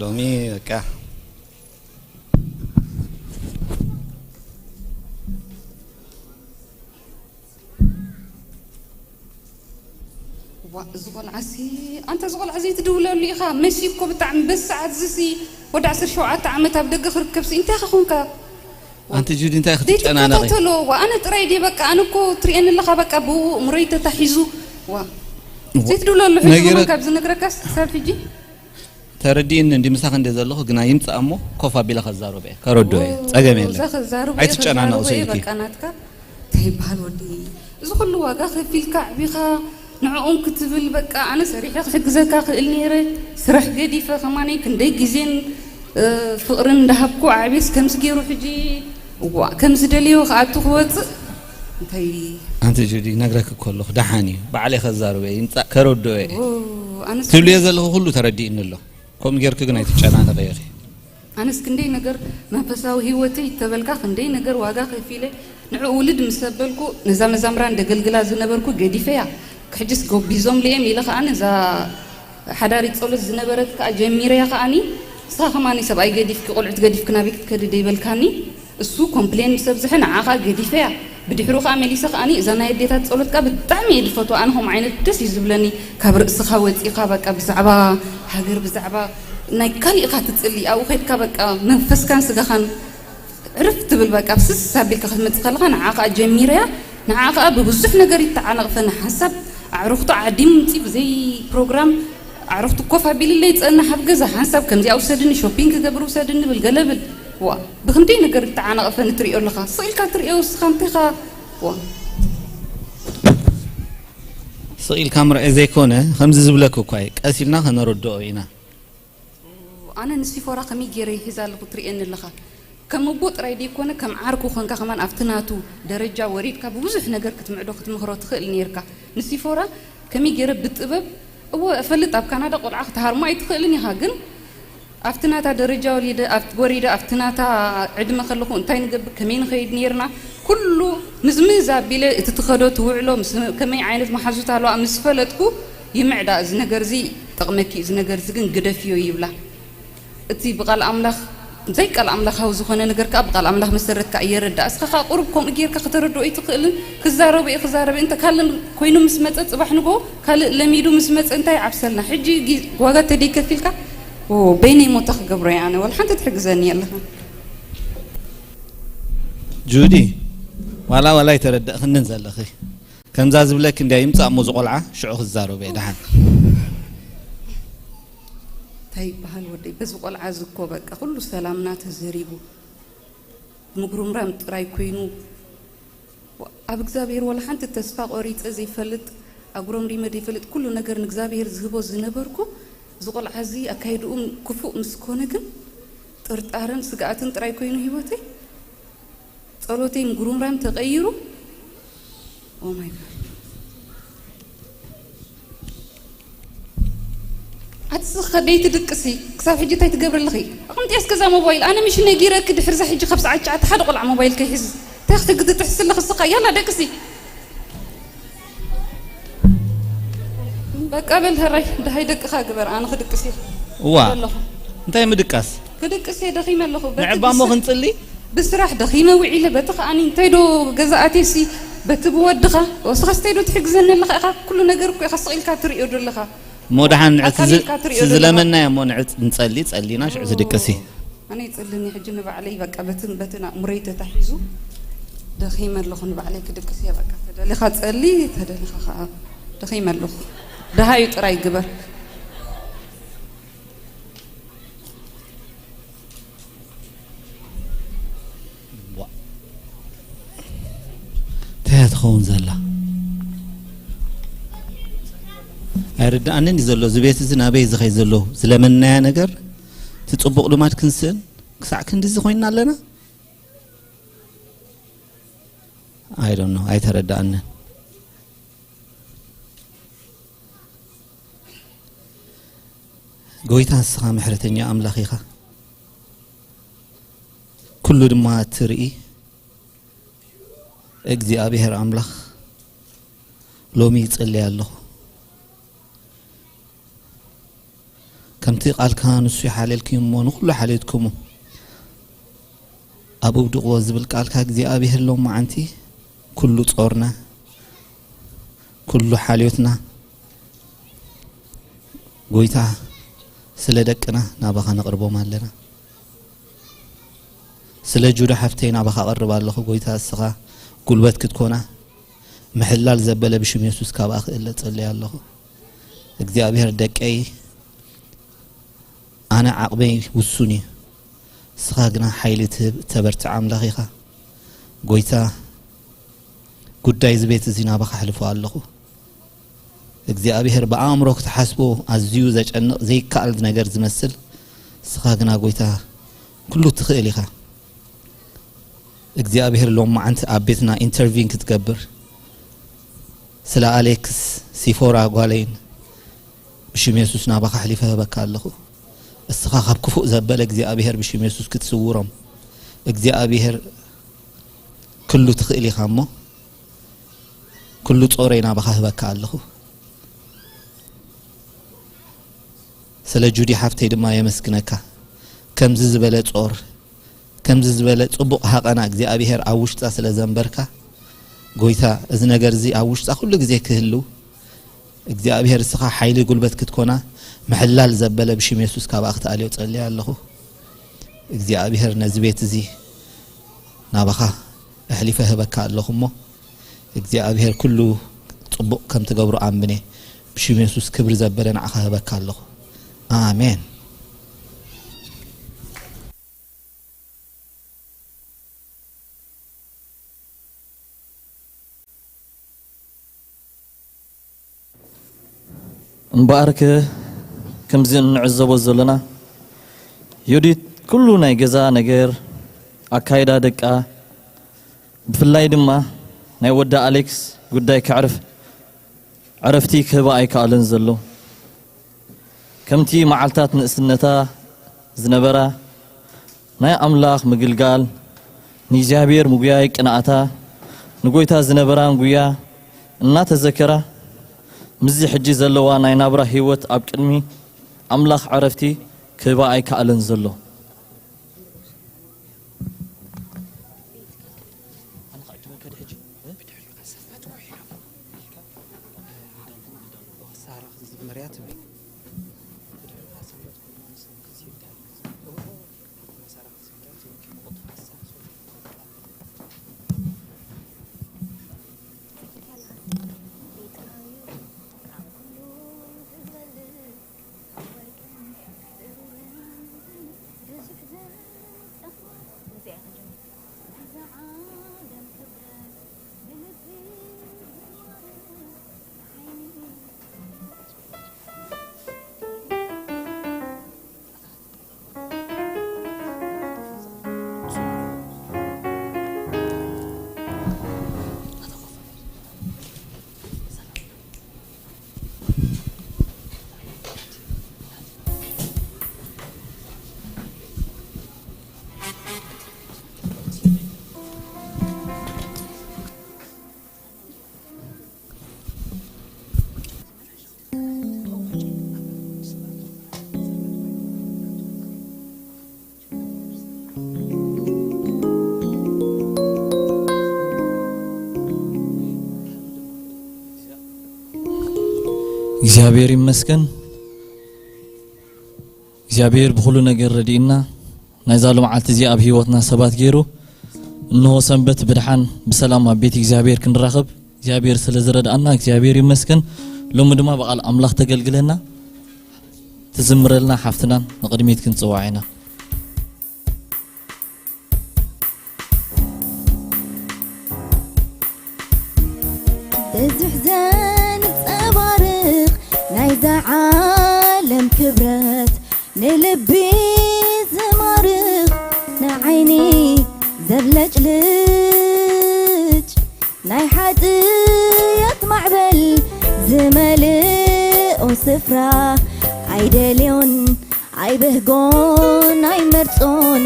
ሎሚ በቃ ዋ እዚ ቆልዓሲ ኣንታ እዚ ቆልዓ ዘይትድውለሉ ኢኻ መሲ እኮ ብጣዕሚ በዚ ሰዓት ዝሲ ወዲ ዓሰርተ ሸውዓተ ዓመት ኣብ ደገ ክርከብሲ እንታይ ኢኻ ኮንካ ኣንቲ ጁዲ እንታይ ክትጨናነቂ ዘይትከታተሎ ዋ ኣነ ጥራይ ድየ በቃ ኣነ እኮ ትሪኤኒ ኣለኻ በቃ ብኡ እምሮይ ተታሒዙ ዋ ዘይትድውለሉ ሕጂ ነጊረ- ከማን ካብ ዝነግረካስ ክሳብ ሕጂ ተረዲእኒ እንዲ ምሳኺ እንደ ዘለኹ ግና ይምጻእ እሞ ኮፍ ኣቢለ ከዛርቦ እየ ከረድኦ እየ ጸገም የለን ኣይትጨናነቑ ስኢልኪ በቃ ናትካ እንታይ ይበሃል ወዲ እዚ ኩሉ ዋጋ ከፊልካ ኣዕቢኻ ንዕኦም ክትብል በቃ ኣነ ሰሪሐ ክሕግዘካ ክእል ነይረ ስራሕ ገዲፈ ከማነይ ክንደይ ግዜን ፍቕርን እንዳሃብኩ ኣዕቤስ ከምዚ ገይሩ ሕጂ እዋ ከምዚ ደልዮ ክኣቱ ክወፅእ እንታይ ኣንቲ ጁዲ ነግረክ እኮ ኣለኹ ደሓን እዩ ባዕለይ ከዛርበ ይምፃእ ከረድኦ እየ ትብልዮ ዘለኹ ኩሉ ተረዲእኒ ኣሎ ከምኡ ጌርክ ግን ኣይትጨናነቐ ኢኺ ኣነስ ክንደይ ነገር መንፈሳዊ ህይወተይ ተበልካ ክንደይ ነገር ዋጋ ከፊለ ንዕኡ ውልድ ምስ ኣበልኩ ነዛ መዛምራን ደገልግላ ዝነበርኩ ገዲፈያ ክሕጅስ ጎቢዞም ልኤም ኢለ ከዓ ነዛ ሓዳሪት ጸሎት ዝነበረት ከዓ ጀሚረያ ከዓኒ ንስኻ ከማኒ ሰብኣይ ገዲፍኪ ቆልዑት ገዲፍኪ ናበይ ክትከዲ ደይበልካኒ እሱ ኮምፕሌን ምስ ኣብዝሐ ንዓ ከዓ ገዲፈያ ብድሕሩ ከዓ መሊሰ ከዓኒ እዛ ናይ ኣዴታት ፀሎት ከዓ ብጣዕሚ እየ ዝፈትዋ ኣነ ከምኡ ዓይነት ደስ እዩ ዝብለኒ ካብ ርእስኻ ወፂኻ በቃ ብዛዕባ ሃገር ብዛዕባ ናይ ካሊእኻ ትፅሊ ኣብኡ ከድካ በቃ መንፈስካን ስጋኻን ዕርፍ ትብል በቃ ብስስ ኣቢልካ ክትመፅእ ከለኻ ንዓ ከዓ ጀሚረያ ንዓ ከዓ ብብዙሕ ነገር ይተዓነቕፈ ንሓንሳብ ኣዕሩኽቱ ዓዲ ምምፂ ብዘይ ፕሮግራም ኣዕሩኽቱ ኮፍ ኣቢልለይ ፀንሕ ኣብ ገዛ ሓንሳብ ከምዚኣ ውሰድኒ ሾፒንግ ክገብር ውሰድኒ ብል ገለ ብል ዋ ብክንደይ ነገር ይተዓነቐፈ ንትሪኦ ኣለኻ ስቕ ኢልካ ትሪኦ ውስኻ እንቴኻ ዋ ስቕ ኢልካ ምርኣይ ዘይኮነ ከምዚ ዝብለኪ እኳ እዩ ቀስ ኢልና ከነረድኦ ኢና ኣነ ንሲፎራ ከመይ ገይረ ይሕዛ ኣለኹ ትርእየኒ ኣለኻ ከም ኣቦ ጥራይ ደይኮነ ከም ዓርኩ ኮንካ ከማን ኣብቲ ናቱ ደረጃ ወሪድካ ብብዙሕ ነገር ክትምዕዶ ክትምህሮ ትኽእል ነይርካ ንሲፎራ ከመይ ገይረ ብጥበብ እወ እፈልጥ ኣብ ካናዳ ቆልዓ ክትሃርሞ ኣይትኽእልን ኢኻ ግን ኣብቲ ናታ ደረጃ ወሪደ ኣብቲ ወሪደ ኣብቲ ናታ ዕድመ ከለኹ እንታይ ንገብር ከመይ ንኸይድ ነይርና ኩሉ ምዝምዝ ኣቢለ እቲ ትኸዶ ትውዕሎ ምስ ከመይ ዓይነት መሓዙት ኣለዋ ምስ ፈለጥኩ ይምዕዳ እዚ ነገር እዚ ጠቕመኪ እዚ ነገር እዚ ግን ግደፍዮ ይብላ እቲ ብቃል ኣምላኽ ዘይቃል ኣምላኻዊ ዝኾነ ነገር ከዓ ብቃል ኣምላኽ መሰረት ከዓ የረዳእ እስኻ ከዓ ቁሩብ ከምኡ ጌርካ ከተረድኦ ይትኽእልን ክዛረቡ እየ ክዛረበ እንተ ካልን ኮይኑ ምስ መፀ ፅባሕ ንጎ ካልእ ለሚዱ ምስ መፀ እንታይ ይዓብሰልና ሕጂ ዋጋ ተደይከፊልካ በይነይ ሞታ ክገብሮ እየ ኣነ ወላ ሓንቲ ትሕግዘኒ ኣለኻ ጁዲ ዋላ ዋላ ይተረዳእክንን ዘለኺ ከምዛ ዝብለኪ እንድያ ይምፃእ እሞ ዝቆልዓ ሽዑ ክዛረቡ እየ ደሓን እንታይ ይበሃል ወደይ በዚ ቆልዓ እዚ እኮ በቃ ኩሉ ሰላምና ተዘሪቡ ምጉርምራም ጥራይ ኮይኑ ኣብ እግዚኣብሔር ወላ ሓንቲ ተስፋ ቆሪፀ ዘይፈልጥ ኣጉረምሪመ ዘይፈልጥ ኩሉ ነገር ንእግዚኣብሔር ዝህቦ ዝነበርኩ እዚ ቆልዓ እዚ ኣካይድኡ ክፉእ ምስ ኮነ ግን ጥርጣረን ስግኣትን ጥራይ ኮይኑ ህይወተይ ጸሎተይ ምጉርምራም ተቐይሩ Oh my God ኣቲ ስኸ ደይቲ ድቅሲ ክሳብ ሕጂ እንታይ ትገብሪ ኣለኺ ኣቕምጥያስ ገዛ ሞባይል ኣነ ምሽ ነጊረኪ ድሕሪ ዛ ሕጂ ካብ ሰዓት ትሽዓተ ሓደ ቆልዓ ሞባይል ከይሕዝ እንታይ ክትሕጊ ትጥሕሲ ኣለኺ ስኻ ያላ ደቅሲ በቃ በል ህራይ ደሃይ ደቅኻ ግበር ኣነ ክድቅስ እየ እዋ ኣለኹ እንታይ ምድቃስ ክድቅስ እየ ደኺመ ኣለኹ በቲ ንዕባ እሞ ብስ- ክንጽሊ ብስራሕ ደኺመ ውዒለ በቲ ከኣኒ እንታይ ዶ ገዛ ኣትየሲ በቲ ብወድኻ ወስኻስ እንታይ ዶ ትሕግዘኒ ኣለኻ ኢኻ ኩሉ ነገር እኮ ኢኻ ስቕ ኢልካ ትርእዮ ዶ ኣለኻ እሞ ደሓን ንዕቲ ኣካል ኢልካ ትርእዮ ዶ ኣለኻ? ዝለመናዮ እሞ ንዕት ንጸሊ ጸሊና ሽዑ ዝድቅሲ ኣነ ይጽልኒ ሕጂ ንባዕለይ በቃ በትን በትን ኣእምሮይ ተታሒዙ ደኺመ ኣለኹ ንባዕለይ ክድቅስ እየ በቃ ተደሊኻ ጸሊ ተደሊኻ ከዓ ደኺመ ኣለኹ ደሃዩ ጥራይ ግበር ትኸውን ዘላ ኣይርድኣንን እዩ ዘሎ። እዚ ቤት እዚ ናበይ ዝኸይ ዘሎ ዝለመናያ ነገር እቲ ጽቡቕ ልማድ ክንስእን ክሳዕ ክንድዚ ኮይንና ኣለና። I don't know፣ ኣይተረድኣንን። ጎይታ ንስኻ ምሕረተኛ ኣምላኽ ኢኻ፣ ኩሉ ድማ እትርኢ እግዚኣብሔር ኣምላኽ። ሎሚ ይጽልይ ኣለኹ። ከምቲ ቃልካ ንሱ ይሓለልክዩ እሞ ንኹሉ ሓልዮትኩሙ ኣብ ውድቕዎ ዝብል ቃልካ እግዚኣብሔር ሎም መዓንቲ ኩሉ ጾርና ኩሉ ሓልዮትና ጎይታ ስለ ደቅና ናባኻ ነቕርቦም ኣለና። ስለ ጁዳ ሓፍተይ ናባኻ ኣቐርብ ኣለኹ። ጎይታ እስኻ ጉልበት ክትኮና ምሕላል ዘበለ ብሽም የሱስ ካብኣ ክእለ ጸልየ ኣለኹ። እግዚኣብሔር ደቀይ ኣነ ዓቕመይ ውሱን እዩ፣ እስኻ ግና ሓይሊ ትህብ እተበርትዕ ኣምላኽ ኢኻ። ጎይታ ጉዳይ እዚ ቤት እዚ ናባኻ ኣሕልፎ ኣለኹ። እግዚኣብሔር ብኣእምሮ ክትሓስቦ ኣዝዩ ዘጨንቕ ዘይከኣል ነገር ዝመስል፣ እስኻ ግና ጎይታ ኩሉ ትኽእል ኢኻ። እግዚኣብሔር ሎም መዓንቲ ኣብ ቤትና ኢንተርቪን ክትገብር ስለ ኣሌክስ ሲፎራ ጓለይን ብሽም የሱስ ናባኻ ኣሕሊፈ ህበካ ኣለኹ። እስኻ ካብ ክፉእ ዘበለ እግዚኣብሔር ብሽም የሱስ ክትስውሮም እግዚኣብሔር ኩሉ ትኽእል ኢኻ እሞ ኩሉ ጾረይ ናባኻ ህበካ ኣለኹ። ስለ ጁዲ ሓፍተይ ድማ የመስግነካ። ከምዚ ዝበለ ጾር ከምዚ ዝበለ ጽቡቕ ሃቐና እግዚኣብሔር ኣብ ውሽጣ ስለ ዘንበርካ ጎይታ እዚ ነገር እዚ ኣብ ውሽጣ ኩሉ ግዜ ክህልው እግዚኣብሔር እስኻ ሓይሊ ጉልበት ክትኮና ምሕላል ዘበለ ብሽም የሱስ ካብኣ ክትኣልዮ ጸልየ ኣለኹ። እግዚኣብሔር ነዚ ቤት እዚ ናባኻ ኣሕሊፈ ህበካ ኣለኹ እሞ እግዚኣብሔር ኩሉ ጽቡቕ ከም ትገብሮ ኣምነ። ብሽም የሱስ ክብሪ ዘበለ ንዓኻ ህበካ ኣለኹ። ኣሜን። እምበኣርከ ከምዚ እንዕዘቦ ዘለና ዮዲት ኩሉ ናይ ገዛ ነገር ኣካይዳ ደቃ ብፍላይ ድማ ናይ ወዲ ኣሌክስ ጉዳይ ከዕርፍ ዕረፍቲ ክህባ ኣይከኣለን ዘሎ። ከምቲ መዓልታት ንእስነታ ዝነበራ ናይ ኣምላኽ ምግልጋል ንእግዚኣብሔር ምጉያይ ቅንኣታ ንጎይታ ዝነበራን ጉያ እናተዘከራ ምስዚ ሕጂ ዘለዋ ናይ ናብራ ህይወት ኣብ ቅድሚ ኣምላኽ ዕረፍቲ ክህባ ኣይከኣለን ዘሎ። እግዚኣብሔር ይመስገን። እግዚኣብሔር ብኹሉ ነገር ረድእና ናይዛ ሎምዓልቲ እዚኣ ኣብ ህይወትና ሰባት ገይሩ እንሆ ሰንበት ብድሓን ብሰላም ኣብ ቤት እግዚኣብሔር ክንራኸብ እግዚኣብሔር ስለ ዝረድኣና እግዚኣብሔር ይመስገን። ሎሚ ድማ ብቓል ኣምላኽ ተገልግለና ትዝምረልና ሓፍትናን ንቕድሚት ክንጽዋዕ ኢና። ብዙሕ ዘንጸባርቕ ናይዛ ዓለም ክብረት፣ ንልቢ ዝማርኽ፣ ንዓይኒ ዘብለጭልጭ፣ ናይ ሓጥያት ማዕበል ዝመልኦ ስፍራ፣ ኣይደልዮን ኣይብህጎን ኣይመርጾን፣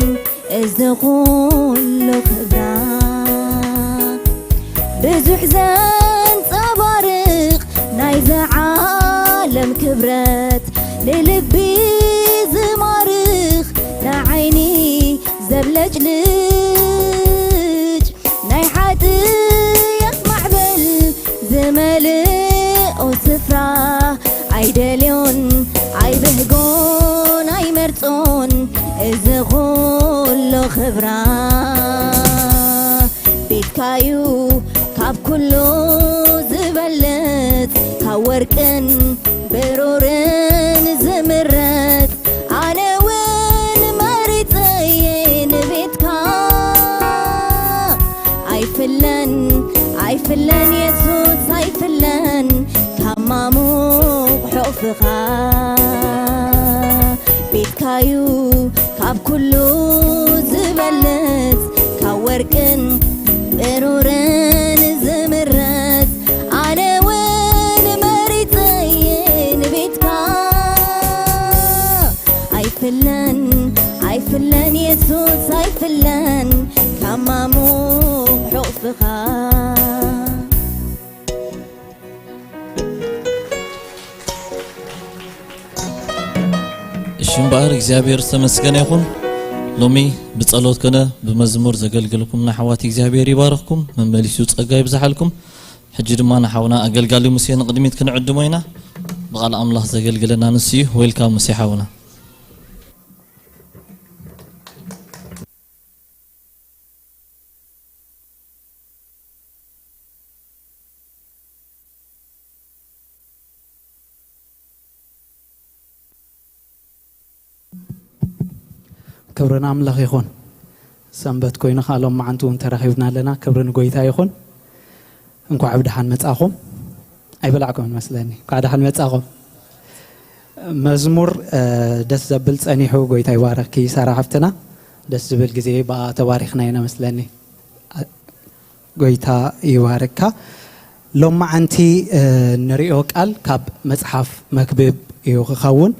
እዚ ኩሉ ክብራ። ብዙሕ ዘንጸባርቕ ናይዚ ዓለም ክብረት፣ ንልቢ ዝማርኽ፣ ንዓይኒ ዘብለጭልጭ፣ ናይ ሓጥያት ማዕበል ዝመልኦ ስፍራ፣ ኣይደልዮን ኣይብህጎን ኣይመርጾን፣ እዚ ኩሉ ክብራ። ቤትካዩ ካብ ኩሉ ዝበልጽ፣ ካብ ወርቅን ብሩርን ዝምረጽ፣ ኣነ እውን መሪጸየ ንቤትካ። ኣይፍለን ኣይፍለን የሱስ ኣይፍለን፣ ካብ ማሙቕ ሕቑፍኻ። ቤትካዩ ካብ ኩሉ ዝበልጽ፣ ካብ ወርቅን ብሩርን ዝምረጽ፣ ኣነ እውን መሪጸየ ንቤትካ። ኣይፍለን ኣይፍለን የሱስ ኣይፍለን፣ ካብ ማሙቕ ሕቑፍኻ። እሺ እምበኣር እግዚኣብሔር ዝተመስገነ ይኹን። ሎሚ ብጸሎት ኮነ ብመዝሙር ዘገልገልኩም ንኣሕዋት እግዚኣብሔር ይባርኽኩም፣ መመሊሱ ጸጋ ይብዝሓልኩም። ሕጂ ድማ ንሓውና ኣገልጋሊ ሙሴ ንቕድሚት ክንዕድሞ ኢና። ብቓል ኣምላኽ ዘገልግለና ንሱ እዩ። ዌልካም ሙሴ ሓውና። ክብሪ ንኣምላኽ ይኹን። ሰንበት ኮይኑ ከኣ ሎማዓንቲ እውን ተራኺብና ኣለና። ክብሪ ንጎይታ ይኹን። እንኳዕ ብደሓን መጻኹም። ኣይበላዕኩምን መስለኒ። እንኳዕ ደሓን መጻኹም። መዝሙር ደስ ዘብል ጸኒሑ። ጎይታ ይባረኽኪ ሳራ ሓፍትና። ደስ ዝብል ግዜ ብኣ ተባሪኽና ኢና መስለኒ። ጎይታ ይባርካ። ሎማዓንቲ ንሪኦ ቃል ካብ መጽሓፍ መክብብ እዩ ክኸውን።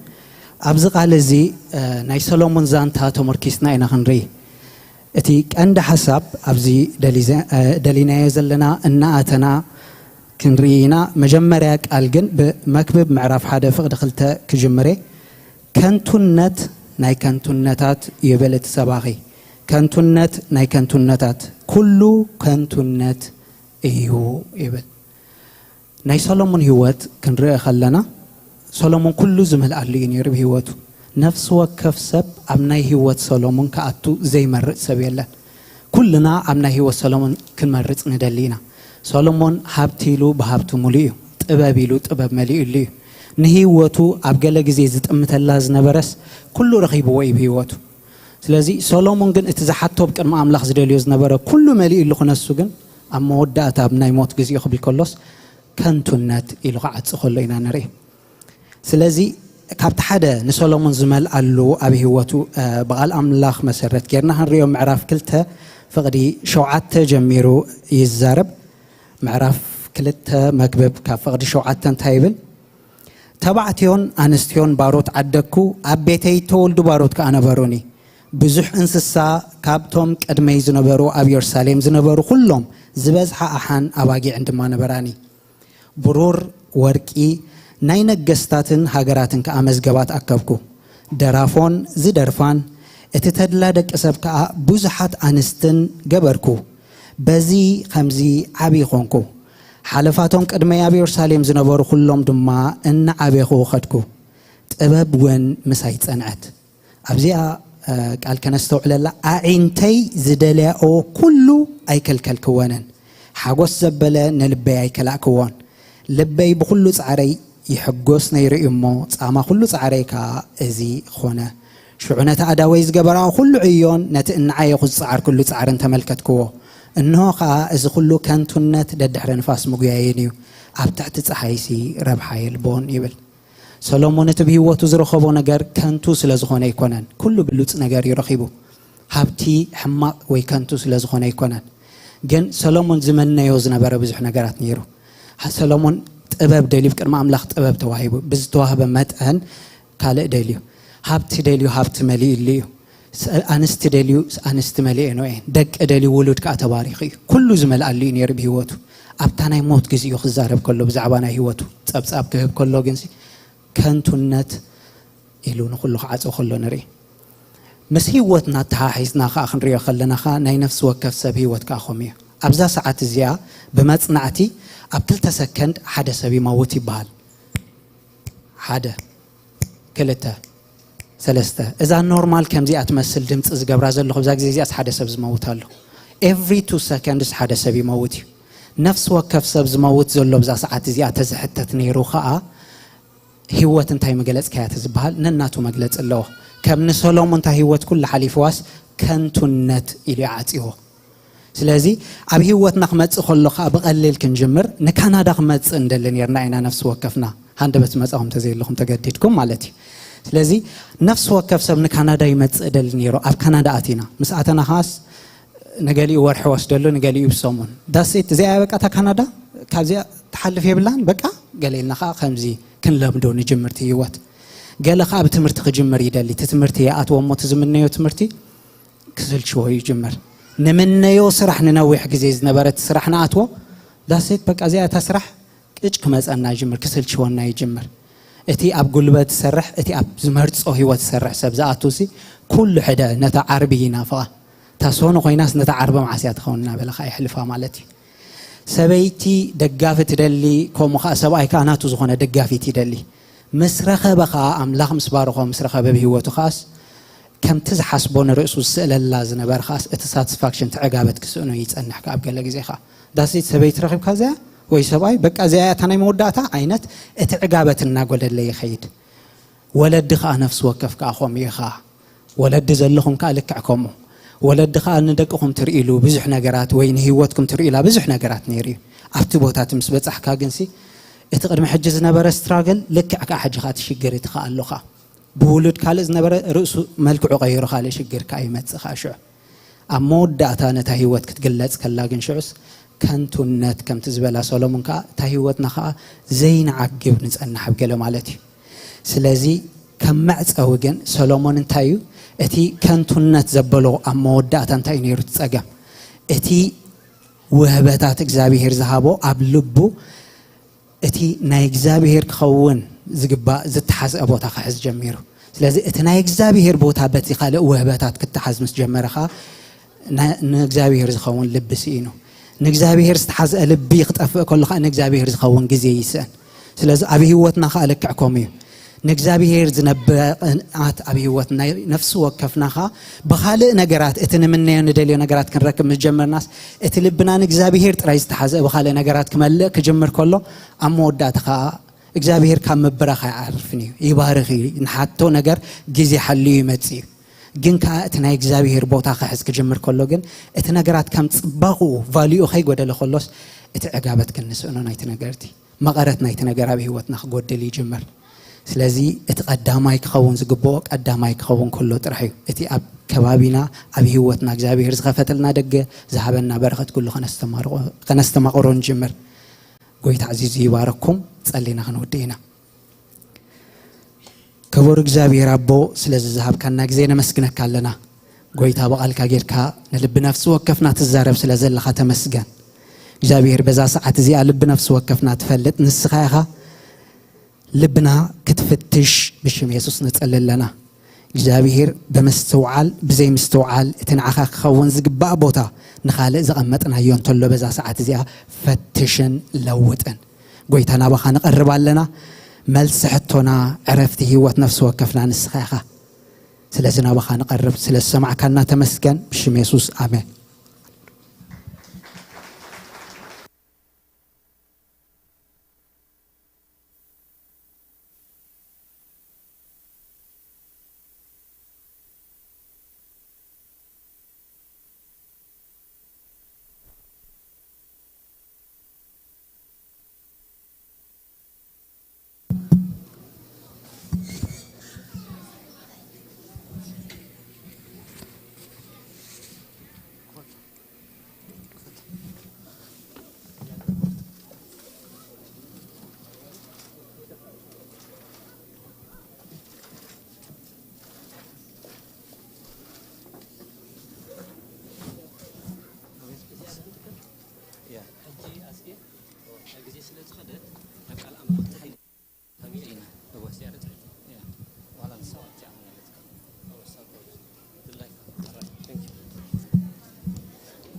ኣብዚ ቃል እዚ ናይ ሰሎሞን ዛንታ ተመርኪስና ኢና ክንርኢ። እቲ ቀንዲ ሓሳብ ኣብዚ ደሊናዮ ዘለና እናኣተና ክንርኢ ኢና። መጀመርያ ቃል ግን ብመክብብ ምዕራፍ ሓደ ፍቕዲ ክልተ ክጅምር እየ። ከንቱነት ናይ ከንቱነታት ይብል እቲ ሰባኺ። ከንቱነት ናይ ከንቱነታት፣ ኩሉ ከንቱነት እዩ ይብል። ናይ ሰሎሞን ህይወት ክንርኢ ከለና፣ ሰሎሞን ኩሉ ዝመልኣሉ እዩ ነይሩ ብህይወቱ። ነፍሲ ወከፍ ሰብ ኣብ ናይ ህይወት ሰሎሞን ክኣቱ ዘይመርጽ ሰብ የለን። ኩልና ኣብ ናይ ህይወት ሰሎሞን ክንመርጽ ንደሊ ኢና። ሰሎሞን ሃብቲ ኢሉ ብሃብቲ ሙሉእ እዩ። ጥበብ ኢሉ ጥበብ መሊኡሉ እዩ። ንህይወቱ ኣብ ገለ ግዜ ዝጥምተላ ዝነበረስ ኩሉ ረኺብዎ እዩ ብህይወቱ። ስለዚ ሰሎሞን ግን እቲ ዝሓቶ ኣብ ቅድሚ ኣምላኽ ዝደልዮ ዝነበረ ኩሉ መሊኡሉ ክነሱ ግን ኣብ መወዳእታ ኣብ ናይ ሞት ግዜኡ ክብል ከሎስ ከንቱነት ኢሉ ክዓጽ ከሎ ኢና ንርኢ። ስለዚ ካብቲ ሓደ ንሰሎሞን ዝመልኣሉ ኣብ ህይወቱ ብቓል ኣምላኽ መሰረት ጌርና ክንሪኦ ምዕራፍ ክልተ ፍቕዲ ሸውዓተ ጀሚሩ ይዛረብ። ምዕራፍ ክልተ መክብብ ካብ ፍቕዲ ሸውዓተ እንታይ ይብል? ተባዕትዮን ኣንስትዮን ባሮት ዓደግኩ፣ ኣብ ቤተይ እተወልዱ ባሮት ከኣ ነበሩኒ። ብዙሕ እንስሳ ካብቶም ቅድመይ ዝነበሩ ኣብ የሩሳሌም ዝነበሩ ኩሎም ዝበዝሓ ኣሓን ኣባጊዕን ድማ ነበራኒ። ብሩር፣ ወርቂ፣ ናይ ነገስታትን ሃገራትን ከኣ መዝገባት ኣከብኩ። ደራፎን ዝደርፋን፣ እቲ ተድላ ደቂ ሰብ ከኣ ብዙሓት ኣንስትን ገበርኩ። በዚ ኸምዚ ዓብዪ ኾንኩ። ሓለፋቶም ቅድመይ ኣብ የሩሳሌም ዝነበሩ ኹሎም ድማ እናዓቤኹ ኸድኩ። ጥበብ እውን ምሳይ ጸንዐት። ኣብዚኣ ቃል ከነስተውዕለላ፣ ኣዒንተይ ዝደልያኦ ኩሉ ኣይከልከልክወንን፣ ሓጎስ ዘበለ ንልበይ ኣይከላእክዎን። ልበይ ብኹሉ ጻዕረይ ይሕጎስ ነይሩ እዩ እሞ፣ ጻማ ኩሉ ጻዕረይ ከኣ እዚ ኾነ። ሽዑ ነቲ ኣእዳወይ ዝገበራኦ ኩሉ ዕዮን ነቲ እናዓየኹ ዝጸዓርኩሉ ጻዕርን ተመልከትክዎ። እንሆ ኸኣ እዚ ኹሉ ከንቱነት ደድሕሪ ንፋስ ምጉያየን እዩ፣ ኣብ ትሕቲ ጸሓይሲ ረብሓ የልቦን ይብል። ሰሎሞን እቲ ብህይወቱ ዝረኸቦ ነገር ከንቱ ስለ ዝኾነ ኣይኮነን። ኩሉ ብሉጽ ነገር እዩ ረኺቡ። ሃብቲ ሕማቕ ወይ ከንቱ ስለ ዝኾነ ኣይኮነን። ግን ሰሎሞን ዝመነዮ ዝነበረ ብዙሕ ነገራት ነይሩ። ሰሎሞን ጥበብ ደልዩ፣ ቅድሚ ኣምላኽ ጥበብ ተዋሂቡ። ብዝተዋህበ መጠን ካልእ ደልዩ። ሃብቲ ደልዩ፣ ሃብቲ መሊእሉ እዩ። ኣንስቲ ደልዩ፣ ኣንስቲ መሊኤኖ እየን። ደቂ ደልዩ፣ ውሉድ ከኣ ተባሪኹ እዩ። ኩሉ ዝመልኣሉ እዩ ነይሩ ብህይወቱ። ኣብታ ናይ ሞት ግዜኡ ክዛረብ ከሎ ብዛዕባ ናይ ህይወቱ ጸብጻብ ክህብ ከሎ ግንሲ ከንቱነት ኢሉ ንኹሉ ክዓጾ ከሎ ንርኢ። ምስ ህይወትና ኣተሓሒዝና ከኣ ክንሪኦ ከለና ከኣ ናይ ነፍሲ ወከፍ ሰብ ህይወት ከኣ ከምኡ እዩ። ኣብዛ ሰዓት እዚኣ ብመጽናዕቲ ኣብ ክልተ ሰከንድ ሓደ ሰብ ይመውት ይበሃል። ሓደ፣ ክልተ፣ ሰለስተ። እዛ ኖርማል ከምዚኣ ትመስል ድምፂ ዝገብራ ዘለኹ ብዛ ግዜ እዚኣስ ሓደ ሰብ ዝመውት ኣሎ። Every two seconds ሓደ ሰብ ይመውት እዩ። ነፍሲ ወከፍ ሰብ ዝመውት ዘሎ ብዛ ሰዓት እዚኣ ተዝሕተት ነይሩ ከኣ ህይወት እንታይ መግለጽካያ ተዝበሃል ነናቱ መግለጺ ኣለዎ። ከም ንሰሎሞን እታ ህይወት ኩሉ ሓሊፍዋስ ከንቱነት ኢሉ ይዓጽዎ። ስለዚ ኣብ ህይወትና ክመጽእ ከሎ ከኣ ብቐሊል ክንጅምር። ንካናዳ ክመጽእ እንደሊ ነርና ኢና ነፍሲ ወከፍና፣ ሃንደበት ዝመጻኹም ተዘየለኹም ተገዲድኩም ማለት እዩ። ስለዚ ነፍሲ ወከፍ ሰብ ንካናዳ ይመጽእ ደሊ ነይሩ። ኣብ ካናዳ ኣቲና ምስ ኣተና ከኣስ ንገሊኡ ወርሒ ወስደሉ፣ ንገሊኡ ብሰሙን። ዳሴት እዚኣ በቃ እታ ካናዳ ካብዚኣ ትሓልፍ የብላን። በቃ ገለ ኢልና ከኣ ከምዚ ክንለምዶ ንጅምርቲ ህይወት። ገለ ከኣ ብትምህርቲ ክጅምር ይደሊ። እቲ ትምህርቲ ይኣትዎ እሞ እቲ ዝምነዮ ትምህርቲ ክስልችዎ ይጅምር። ንምነዮ ስራሕ ንነዊሕ ግዜ ዝነበረት ስራሕ ንኣትዎ። ዳሴት በቃ እዚኣ እታ ስራሕ ቅጭ ክመጸና ይጅምር፣ ክስልችወና ይጅምር። እቲ ኣብ ጉልበት ዝሰርሕ፣ እቲ ኣብ ዝመርጾ ህይወት ዝሰርሕ ሰብ ዝኣቱ ሲ ኩሉ ሕደ ነታ ዓርቢ ይናፍቓ። እታ ሶኖ ኮይናስ ነታ ዓርቢ መዓስ እያ ትኸውን እናበለ ከኣ የሕልፋ ማለት እዩ። ሰበይቲ ደጋፊ ትደሊ፣ ከምኡ ከኣ ሰብኣይ ከኣ ናቱ ዝኾነ ደጋፊት ይደሊ። ምስ ረኸበ ከኣ ኣምላኽ ምስ ባረኾ ምስ ረኸበ ብህይወቱ ከኣስ ከምቲ ዝሓስቦ ንርእሱ ዝስእለላ ዝነበረ ከኣስ እቲ ሳትስፋክሽን ትዕጋበት ክስእኖ ይጸንሕ ከኣ ኣብ ገለ ግዜ ከኣ ዳሴት ሰበይቲ ረኺብካ እዚኣ ወይ ሰብኣይ በቃ እዚኣ እያ እታ ናይ መወዳእታ ዓይነት እቲ ዕጋበት እናጎደለ ይኸይድ። ወለዲ ከኣ ነፍሲ ወከፍ ከኣ ከምኡ እዩ ከኣ። ወለዲ ዘለኹም ከኣ ልክዕ ከምኡ። ወለዲ ከኣ ንደቅኹም ትርእሉ ብዙሕ ነገራት ወይ ንህይወትኩም ትርእላ ብዙሕ ነገራት ነይሩ እዩ። ኣብቲ ቦታ እቲ ምስ በጻሕካ ግንሲ እቲ ቅድሚ ሕጂ ዝነበረ ስትራግል ልክዕ ከኣ ሕጂ ከኣ ትሽግር እቲ ከኣ ኣሎ ከኣ። ብውሉድ ካልእ ዝነበረ ርእሱ መልክዑ ቀይሩ ካልእ ሽግር ከኣ ይመጽእ ከኣ ሽዑ። ኣብ መወዳእታ ነታ ህይወት ክትግለጽ ከላ ግን ሽዑስ ከንቱነት ከምቲ ዝበላ ሰሎሞን ከኣ እታ ህይወትና ከኣ ዘይንዓግብ ንጸንሕ ኣብ ገለ ማለት እዩ። ስለዚ ከም መዕጸዊ ግን ሰሎሞን እንታይ እዩ እቲ ከንቱነት ዘበሎ ኣብ መወዳእታ እንታይ እዩ ነይሩ እቲ ጸገም? እቲ ውህበታት እግዚኣብሔር ዝሃቦ ኣብ ልቡ እቲ ናይ እግዚኣብሔር ክኸውን ዝግባእ ዝተሓዝአ ቦታ ክሕዝ ጀሚሩ። ስለዚ እቲ ናይ እግዚኣብሔር ቦታ በቲ ካልእ ውህበታት ክተሓዝ ምስ ጀመረ ኸኣ ና- ንእግዚኣብሔር ዝኸውን ልቢ ስኢኑ። ንእግዚኣብሔር ዝተሓዝአ ልቢ ክጠፍእ ከሎ ኸኣ ንእግዚኣብሔር ዝኸውን ግዜ ይስእን። ስለዚ ኣብ ህይወትና ኸኣ ልክዕ ከምኡ እዩ። ንእግዚኣብሔር ዝነበረ ቅንኣት ኣብ ህይወት ናይ ነፍሲ ወከፍና ኸኣ ብኻልእ ነገራት እቲ ንምነዮ ንደልዮ ነገራት ክንረክብ ምስ ጀመርናስ እቲ ልብና ንእግዚኣብሔር ጥራይ ዝተሓዘ ብኻልእ ነገራት ክመልእ ክጅምር ከሎ ኣብ መወዳእታ ኸኣ እግዚኣብሔር ካብ ምብራኽ ኣይዓርፍን እዩ። ይባርኽ እዩ። ንሓቶ ነገር ግዜ ሓልዩ ይመጽእ እዩ። ግን ከኣ እቲ ናይ እግዚኣብሔር ቦታ ክሕዝ ክጅምር ከሎ ግን እቲ ነገራት ከም ጽባቕኡ ቫልዩ ከይጎደለ ከሎስ እቲ ዕጋበት ግን ንስእኖ ናይቲ ነገር እቲ መቐረት ናይቲ ነገር ኣብ ህይወትና ክጎድል ይጅምር። ስለዚ እቲ ቀዳማይ ክኸውን ዝግብኦ ቀዳማይ ክኸውን ከሎ ጥራሕ እዩ። እቲ ኣብ ከባቢና ኣብ ህይወትና እግዚኣብሔር ዝኸፈተልና ደገ ዝሃበና በረኸት ኩሉ ከነስተማርቆ- ከነስተማቕሮ ንጅምር። ጎይታ ኣዚዙ ይባረኩም። ጸሊና ክንውድእ ኢና። ክቡር እግዚኣብሔር ኣቦ ስለዚ ዝሃብካና ግዜ ነመስግነካ ኣለና። ጎይታ ብቓልካ ጌርካ ንልቢ ነፍሲ ወከፍና ትዛረብ ስለ ዘለኻ ተመስገን። እግዚኣብሔር በዛ ሰዓት እዚኣ ልቢ ነፍሲ ወከፍና ትፈልጥ ንስኻ ኢኻ። ልብና ክትፍትሽ ብሽም የሱስ ንጸሊ ኣለና። እግዚኣብሔር ብምስትውዓል ብዘይምስትውዓል እቲ ንዓኻ ክኸውን ዝግባእ ቦታ ንኻልእ ዘቐመጥናዮ እንተሎ በዛ ሰዓት እዚኣ ፈትሽን ለውጥን። ጎይታ ናባኻ ንቐርብ ኣለና። መልሲ ሕቶና ዕረፍቲ ህይወት ነፍሲ ወከፍና ንስኻ ኢኻ። ስለዚ ናባኻ ንቐርብ ስለ ዝሰማዕካና ተመስገን ብሽም የሱስ ኣሜን።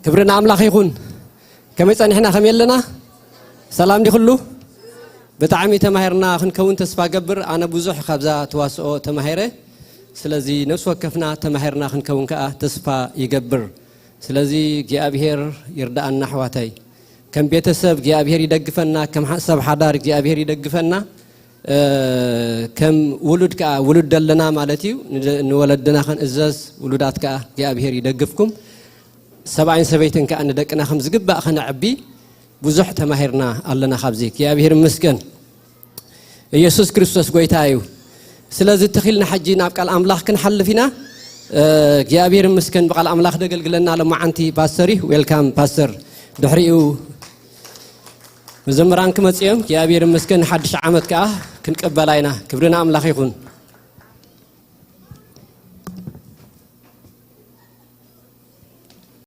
ክብሪ ንኣምላኽ ይኹን። ከመይ ጸኒሕና፣ ከመይ ኣለና? ሰላም ዲኹሉ? ብጣዕሚ ተማሂርና ክንከውን ተስፋ ገብር። ኣነ ብዙሕ ካብዛ ተዋስኦ ተማሂረ። ስለዚ ነፍሲ ወከፍና ተማሂርና ክንከውን ከኣ ተስፋ ይገብር። ስለዚ እግዚኣብሔር ይርዳኣና ኣሕዋተይ። ከም ቤተሰብ እግዚኣብሔር ይደግፈና፣ ከም ሓ-፣ ሰብ ሓዳር እግዚኣብሔር ይደግፈና። እ፣ ከም ውሉድ ከኣ፣ ውሉድ ደለና ማለት እዩ፣ ንደ-፣ ንወለድና ክንእዘዝ፣ ውሉዳት ከኣ እግዚኣብሔር ይደግፍኩም። ሰብኣይን ሰበይትን ከኣ ንደቅና ከም ዝግባእ ከነዕቢ ብዙሕ ተማሂርና ኣለና ካብዚ። እግዚኣብሔር ይመስገን። ኢየሱስ ክርስቶስ ጎይታ እዩ። ስለዚ ትኺልና ሕጂ ናብ ቃል ኣምላኽ ክንሓልፍ ኢና። እ፣ እግዚኣብሔር ይመስገን ብቃል ኣምላኽ ደገልግለና ለማዓንቲ ፓስተር እዩ። ዌልካም ፓስተር። ድሕሪኡ መዘምራን ክመጽእ እዮም። እግዚኣብሔር ይመስገን። ሓድሽ ዓመት ከኣ ክንቀበላ ኢና። ክብሪ ንኣምላኽ ይኹን።